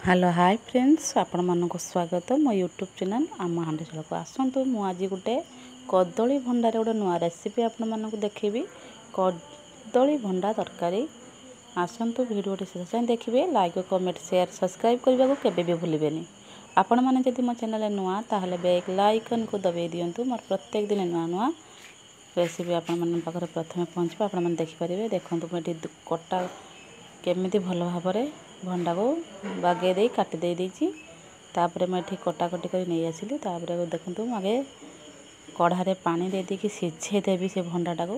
Hello high friends, ଆପଣମାନଙ୍କୁ ସ୍ୱାଗତ ମୋ ୟୁଟ୍ୟୁବ୍ ଚ୍ୟାନେଲ୍ ଆମ ହାଣ୍ଡିଶାଳକୁ। ଆସନ୍ତୁ, ମୁଁ ଆଜି ଗୋଟେ କଦଳୀ ଭଣ୍ଡାରେ ଗୋଟେ ନୂଆ ରେସିପି ଆପଣମାନଙ୍କୁ ଦେଖେଇବି, କଦଳୀ ଭଣ୍ଡା ତରକାରୀ। ଆସନ୍ତୁ, ଭିଡ଼ିଓଟି ଶେଷ ଯାଏଁ ଦେଖିବେ। ଲାଇକ୍, କମେଣ୍ଟ, ସେୟାର, ସବସ୍କ୍ରାଇବ୍ କରିବାକୁ କେବେ ବି ଭୁଲିବେନି। ଆପଣମାନେ ଯଦି ମୋ ଚ୍ୟାନେଲ୍ରେ ନୂଆ, ତାହେଲେ ବେଲ୍ ଆଇକନ୍କୁ ଦବାଇ ଦିଅନ୍ତୁ। ମୋର ପ୍ରତ୍ୟେକ ଦିନ ନୂଆ ନୂଆ ରେସିପି ଆପଣମାନଙ୍କ ପାଖରେ ପ୍ରଥମେ ପହଞ୍ଚିବ, ଆପଣମାନେ ଦେଖିପାରିବେ। ଦେଖନ୍ତୁ, ମୁଁ ଏଠି କଟା କେମିତି ଭଲ ଭାବରେ ଭଣ୍ଡାକୁ ବାଗେଇ ଦେଇ କାଟି ଦେଇ ଦେଇଛି। ତାପରେ ମୁଁ ଏଠି କଟାକଟି କରି ନେଇ ଆସିଲି। ତାପରେ ଦେଖନ୍ତୁ, ମୁଁ ଆଗେ କଢ଼ାରେ ପାଣି ଦେଇ ଦେଇକି ସିଝେଇ ଦେବି ସେ ଭଣ୍ଡାଟାକୁ,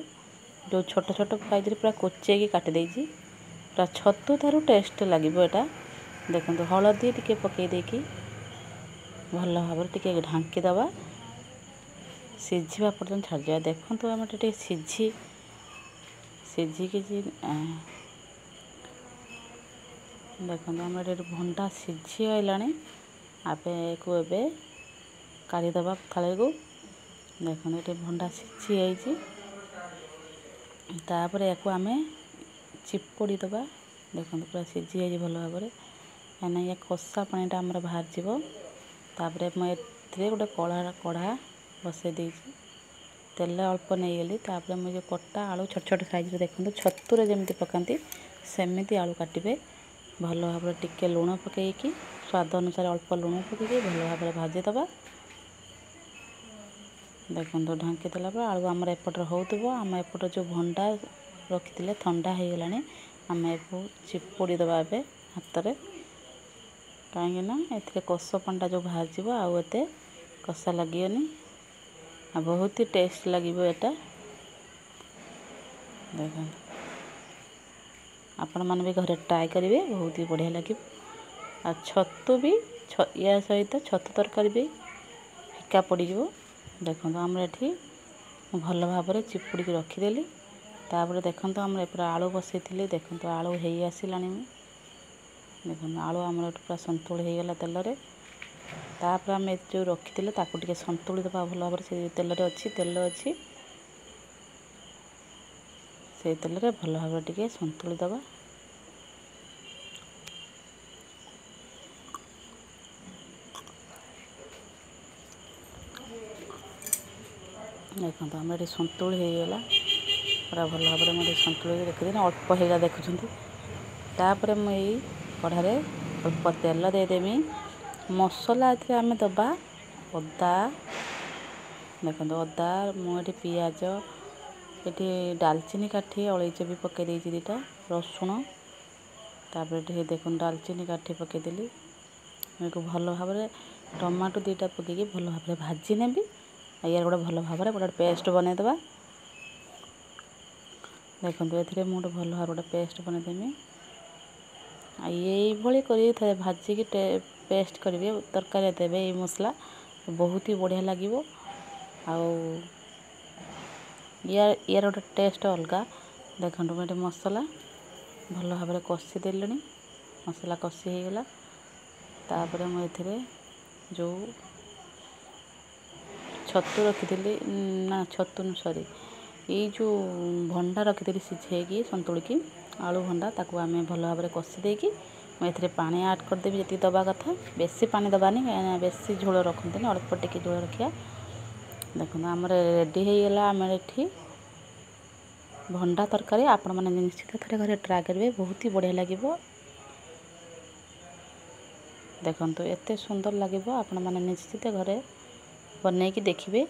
ଯେଉଁ ଛୋଟ ଛୋଟ ସାଇଜ୍ରେ ପୁରା କୋଚେଇକି କାଟି ଦେଇଛି। ପୁରା ଛତୁ ଠାରୁ ଟେଷ୍ଟ ଲାଗିବ ଏଇଟା। ଦେଖନ୍ତୁ, ହଳଦୀ ଟିକେ ପକାଇ ଦେଇକି ଭଲ ଭାବରେ ଟିକେ ଢାଙ୍କି ଦେବା, ସିଝିବା ପର୍ଯ୍ୟନ୍ତ ଛାଡ଼ିଯିବା। ଦେଖନ୍ତୁ, ଆମେ ଟିକେ ସିଝିକି, ଦେଖନ୍ତୁ, ଆମର ଏଠି ଭଣ୍ଡା ସିଝି ଆଇଲାଣି। ଆବେକୁ ଏବେ କାଢ଼ିଦେବା ଥାଳିକୁ। ଦେଖନ୍ତୁ, ଏଠି ଭଣ୍ଡା ସିଝି ଯାଇଛି। ତାପରେ ୟାକୁ ଆମେ ଚିପୁଡ଼ି ଦେବା। ଦେଖନ୍ତୁ, ପୁରା ସିଝି ଯାଇଛି ଭଲ ଭାବରେ, କାହିଁକିନା ୟା କଷା ପାଣିଟା ଆମର ବାହାରିଯିବ। ତାପରେ ମୁଁ ଏଥିରେ ଗୋଟେ କଢ଼ା ବସାଇ ଦେଇଛି, ତେଲ ଅଳ୍ପ ନେଇଗଲି। ତାପରେ ମୁଁ ଯେଉଁ କଟା ଆଳୁ ଛୋଟ ଛୋଟ ସାଇଜ୍ରେ, ଦେଖନ୍ତୁ, ଛତୁରେ ଯେମିତି ପକାନ୍ତି ସେମିତି ଆଳୁ କାଟିବେ। ଭଲ ଭାବରେ ଟିକେ ଲୁଣ ପକାଇକି, ସ୍ୱାଦ ଅନୁସାରେ ଅଳ୍ପ ଲୁଣ ପକାଇକି ଭଲ ଭାବରେ ଭାଜିଦେବା। ଦେଖନ୍ତୁ, ଢାଙ୍କି ଦେଲା ପରେ ଆଳୁ ଆମର ଏପଟରେ ହେଉଥିବ, ଆମ ଏପଟେ ଯେଉଁ ଭଣ୍ଡା ରଖିଥିଲେ ଥଣ୍ଡା ହେଇଗଲାଣି। ଆମେ ଏକୁ ଚିପୁଡ଼ି ଦେବା ଏବେ ହାତରେ, କାହିଁକିନା ଏଥିରେ କଷ ପାଣିଟା ଯେଉଁ ବାହାରିଯିବ, ଆଉ ଏତେ କଷା ଲାଗିବନି ଆଉ ବହୁତ ଟେଷ୍ଟ ଲାଗିବ ଏଇଟା। ଦେଖନ୍ତୁ, ଆପଣମାନେ ବି ଘରେ ଟ୍ରାଏ କରିବେ, ବହୁତ ହି ବଢ଼ିଆ ଲାଗିବ। ଆଉ ଛତୁ ବି ୟା ସହିତ ଛତୁ ତରକାରୀ ବି ଫିକା ପଡ଼ିଯିବ। ଦେଖନ୍ତୁ, ଆମର ଏଠି ମୁଁ ଭଲ ଭାବରେ ଚିପୁଡ଼ିକି ରଖିଦେଲି। ତାପରେ ଦେଖନ୍ତୁ, ଆମର ଏପଟେ ଆଳୁ ବସେଇଥିଲି। ଦେଖନ୍ତୁ, ଆଳୁ ହେଇ ଆସିଲାଣି। ଦେଖନ୍ତୁ, ଆଳୁ ଆମର ଏଠି ପୁରା ସନ୍ତୁଳି ହେଇଗଲା ତେଲରେ। ତାପରେ ଆମେ ଯେଉଁ ରଖିଥିଲେ ତାକୁ ଟିକେ ସନ୍ତୁଳି ଦେବା ଭଲ ଭାବରେ। ସେ ତେଲରେ ଅଛି, ତେଲ ଅଛି, ସେଇ ତେଲରେ ଭଲ ଭାବରେ ଟିକେ ସନ୍ତୁଳି ଦେବା। ଦେଖନ୍ତୁ, ଆମର ଏଠି ସନ୍ତୁଳି ହେଇଗଲା ପୁରା ଭଲ ଭାବରେ। ମୁଁ ଏଠି ସନ୍ତୁଳିକି ରଖିଦେଲି, ଅଳ୍ପ ହେଇଗଲା ଦେଖୁଛନ୍ତି। ତାପରେ ମୁଁ ଏଇ କଢ଼ାରେ ଅଳ୍ପ ତେଲ ଦେଇଦେମି। ମସଲା ଏଥିରେ ଆମେ ଦେବା ଅଦା। ଦେଖନ୍ତୁ, ଅଦା, ମୁଁ ଏଠି ପିଆଜ, ଏଠି ଡାଲଚିନି କାଠି, ଅଳେଇଚ ବି ପକାଇ ଦେଇଛି ଦୁଇଟା, ରସୁଣ। ତାପରେ ଏଠି ଦେଖନ୍ତୁ, ଡାଲଚିନି କାଠି ପକାଇଦେଲି। ଏହାକୁ ଭଲ ଭାବରେ ଟମାଟୋ ଦୁଇଟା ପକାଇକି ଭଲ ଭାବରେ ଭାଜି ନେବି। ଆଉ ୟାର ଗୋଟେ ଭଲ ଭାବରେ ଗୋଟେ ପେଷ୍ଟ ବନେଇଦେବା। ଦେଖନ୍ତୁ, ଏଥିରେ ମୁଁ ଗୋଟେ ଭଲ ଭାବରେ ଗୋଟେ ପେଷ୍ଟ ବନେଇଦେମି। ଆଉ ଏଇଭଳି କରି ଥରେ ଭାଜିକି ପେଷ୍ଟ କରିବେ, ତରକାରୀରେ ଦେବେ ଏଇ ମସଲା, ବହୁତ ହି ବଢ଼ିଆ ଲାଗିବ। ଆଉ ୟାର ଗୋଟେ ଟେଷ୍ଟ ଅଲଗା। ଦେଖନ୍ତୁ, ମୁଁ ଏଠି ମସଲା ଭଲ ଭାବରେ କଷିଦେଲିଣି। ମସଲା କଷି ହେଇଗଲା। ତାପରେ ମୁଁ ଏଥିରେ ଯେଉଁ ଛତୁ ରଖିଥିଲି, ନା ଛତୁ ସରି, ଏଇ ଯେଉଁ ଭଣ୍ଡା ରଖିଥିଲି ସିଝେଇକି ସନ୍ତୁଳିକି, ଆଳୁ ଭଣ୍ଡା, ତାକୁ ଆମେ ଭଲ ଭାବରେ କଷି ଦେଇକି ମୁଁ ଏଥିରେ ପାଣି ଆଡ଼୍ କରିଦେବି ଯେତିକି ଦେବା କଥା। ବେଶୀ ପାଣି ଦେବାନି, କାହିଁକିନା ବେଶୀ ଝୋଳ ରଖନ୍ତିନି, ଅଳ୍ପ ଟିକେ ଝୋଳ ରଖିବା। ଦେଖନ୍ତୁ, ଆମର ରେଡ଼ି ହେଇଗଲା ଆମର ଏଠି ଭଣ୍ଡା ତରକାରୀ। ଆପଣମାନେ ନିଶ୍ଚିତ ଥରେ ଘରେ ଟ୍ରାଏ କରିବେ, ବହୁତ ହି ବଢ଼ିଆ ଲାଗିବ। ଦେଖନ୍ତୁ, ଏତେ ସୁନ୍ଦର ଲାଗିବ, ଆପଣମାନେ ନିଶ୍ଚିତ ଘରେ ବନେଇକି ଦେଖିବେ।